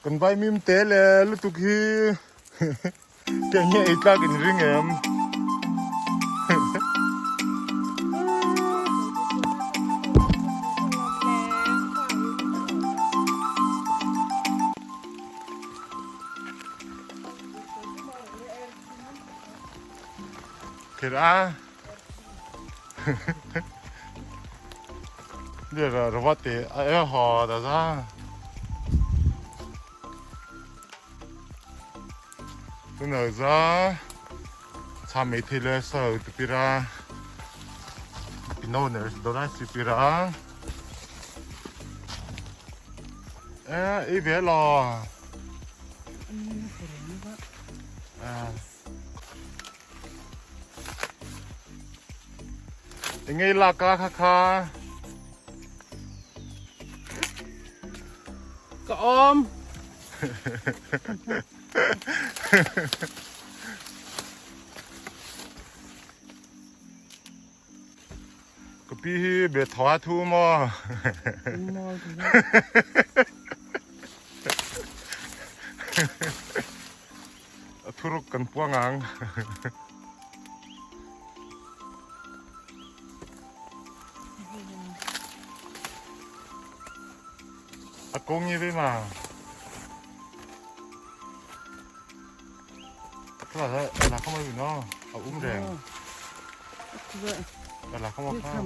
Kan vaimim te leh lutuk hi ke nge ei tlak in ring em? Thil a. Đây là robot thì ấy họ đã ra. Tôi nở ra. Cha mấy thì là sợ tụi pira. Pino nở đó là si pira. Ê, ý về lò. À. Engei lak a kha kha. Ka awm. Ka pi hi be thaw a thu maw? A thuruk kan puang ang. A kung i ve ma. Cái là là không ai nó ở um rèn. Là không có kha.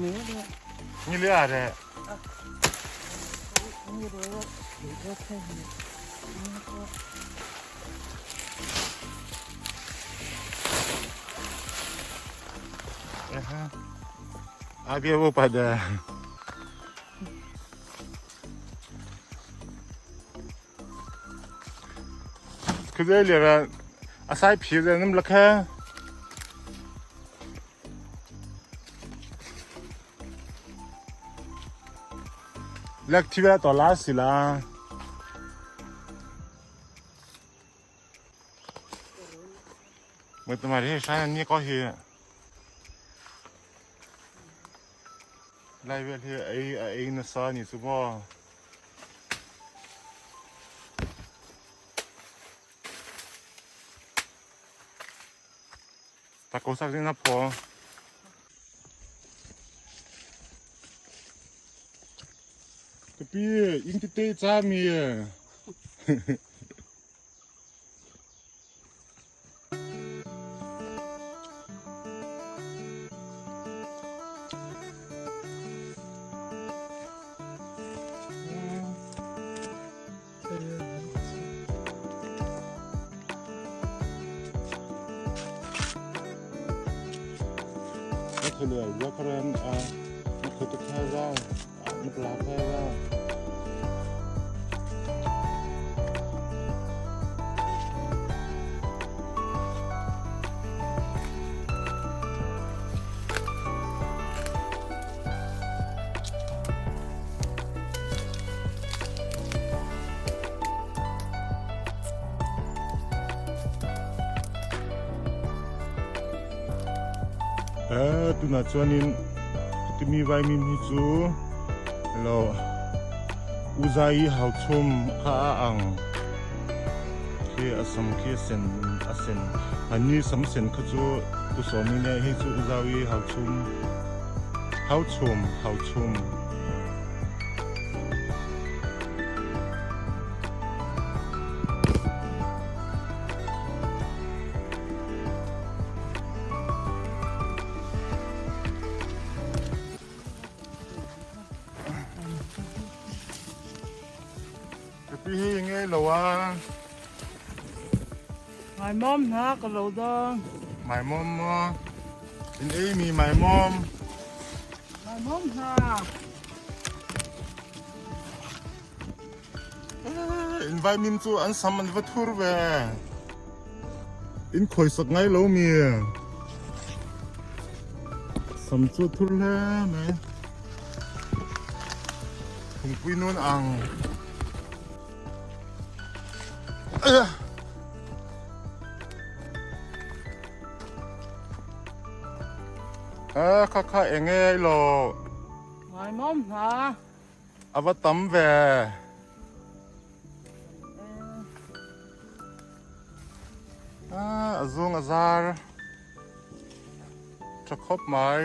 Như lẽ à rè. A bia bo pada. Khazei le ra asai phi le nam lakha. Lek thi ve to la si la. Mới tụi mày đi sang ni có hi. Lai vel hi a ei a ei nasa ni chu maw. Ta ko sak ding na phaw. Ka pi ing tete cha mi. Tunah chuanin hetimi vaimim hi chu lo Uzai hauchhum kha a ang khi a sam khi a sen a sen anni sam sen kha chu u sawmi nia hei chu Uzaui hauchhum hauchhum hauchhum. Ka pi hi nge lo a. Mai mom hna ka lo dawng. Mai mom maw? In ei mi mai mom. Mai mom hna. In vaimim chu an sam an va thur ve. In khawisak ngai lo mi. Sam chu thur hle mai. Thungpui nun ang. Kha kha enge lo. Ngai mom hna. A va tam ve. a zung a zar tha khawp mai.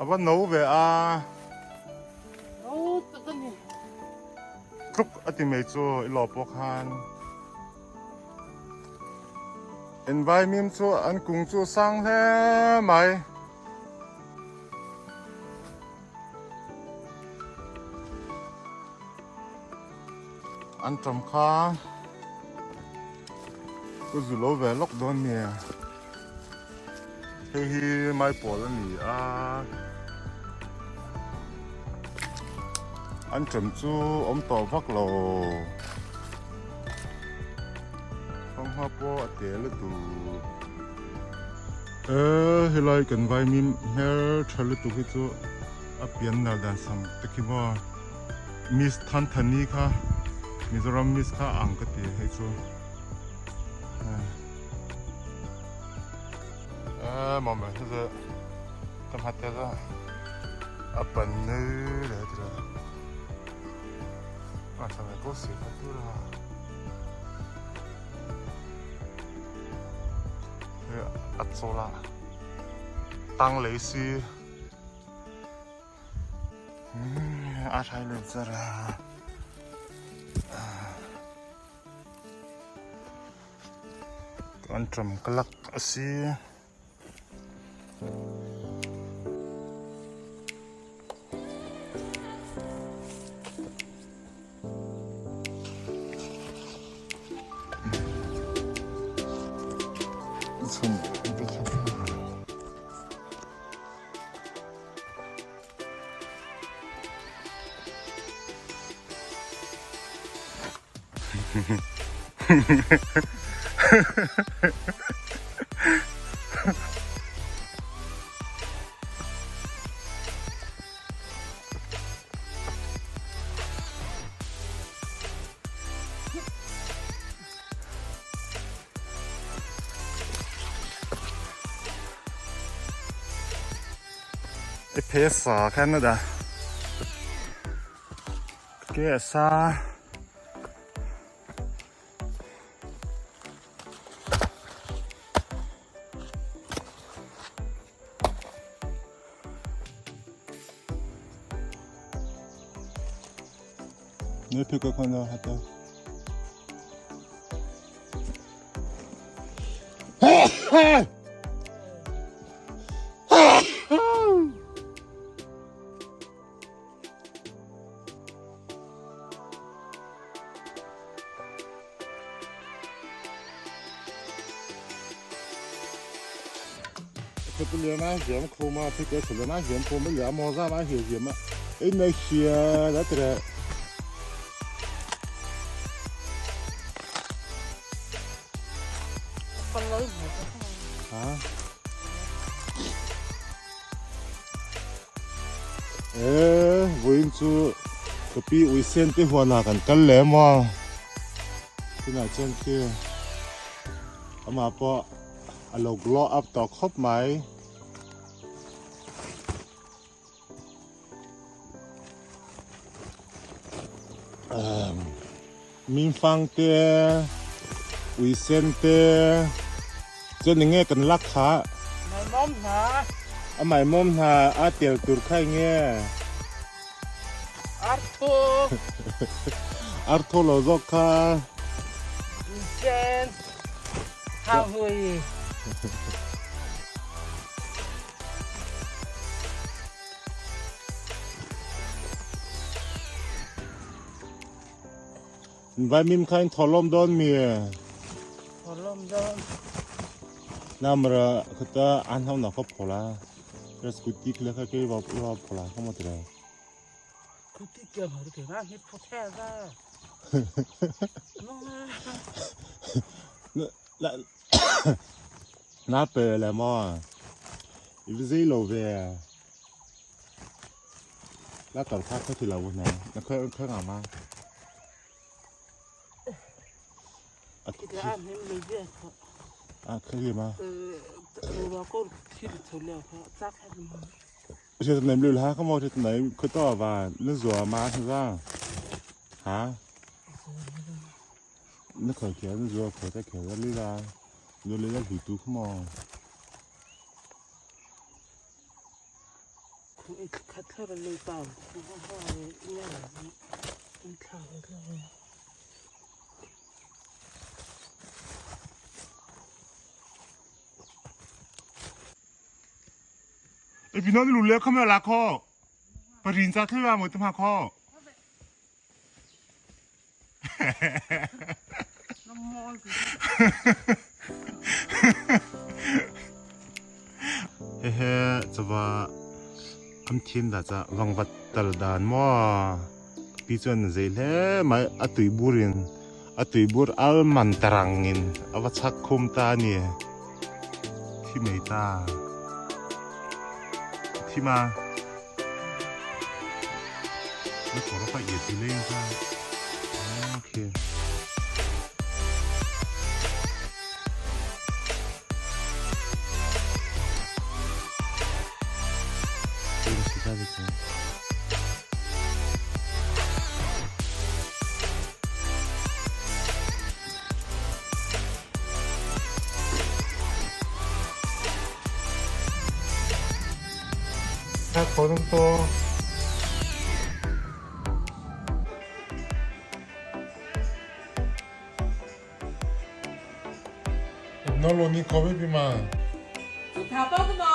A va no ve a. No tak a ni. Tluk a ti mai chu i lawh pawh khan. Envaimim chu an kung chu sang hle mai. An tam kha ka zu lo ve lawk dawn nia hei hi maipawl a ni a an tam chu awm tawh vak lo fanghma pawh a tel lutuk e helai kan vaimim hmel tha lutuk hi chu a pian nal dan sam te khi maw. Miss Thanthani kha Mizoram Miss kha a ang ka ti hei chu eh mawm eh hei chu ka hma tel a a pan nui leh a tira a thla ve ko si kha tura a chawl a tang lei si. A thlai let zar a. Kan tram kalak a si. I phe sa khan a dah ke a sa ne phe ka khan a hata E vawiin chu ka pi ui sen te huanah kan kal leh maw tunah chuan khi amah pawh a lo glow up tawh khawp mai. Mingfang te, uisen te, chuan eng nge kan lak kha? Maimawm hna. A maimawm hna a tel tur kha eng nge? Artho. Artho lo zawk kha. Uisen, hanghui. Vaimim kha in tholawm dawn mi? Tholawm dawn. Namra khata an hau na kha phola. Ka scooty khle kha ke ba ba phola kha mo tere. Scooty ke bhar ke na hi phothe da. Na na pe le mo. I zei lo ve. La kal kha kha thi lo na na kha kha nga ma. A thi a kha hi ma. Ờ, Sẽ nem lul ha kha mo sẽ nei kha to va na zua ma sa ra. Ha? 那可钱是可在可在里啦，有那个绿度么？哎，平常你路来可没有拉靠，把人家推完没得嘛靠。嘿嘿，这个俺听大家王八蛋蛋么？pi chuan zei hle mai a tui burin a tui bur al man tarangin a va chhak khum ta a ni thi mai ta thi ma na kawr a paih ti leng kha okay. 자, 거는 또 널로니 거비 비만. Thả bao cái mò.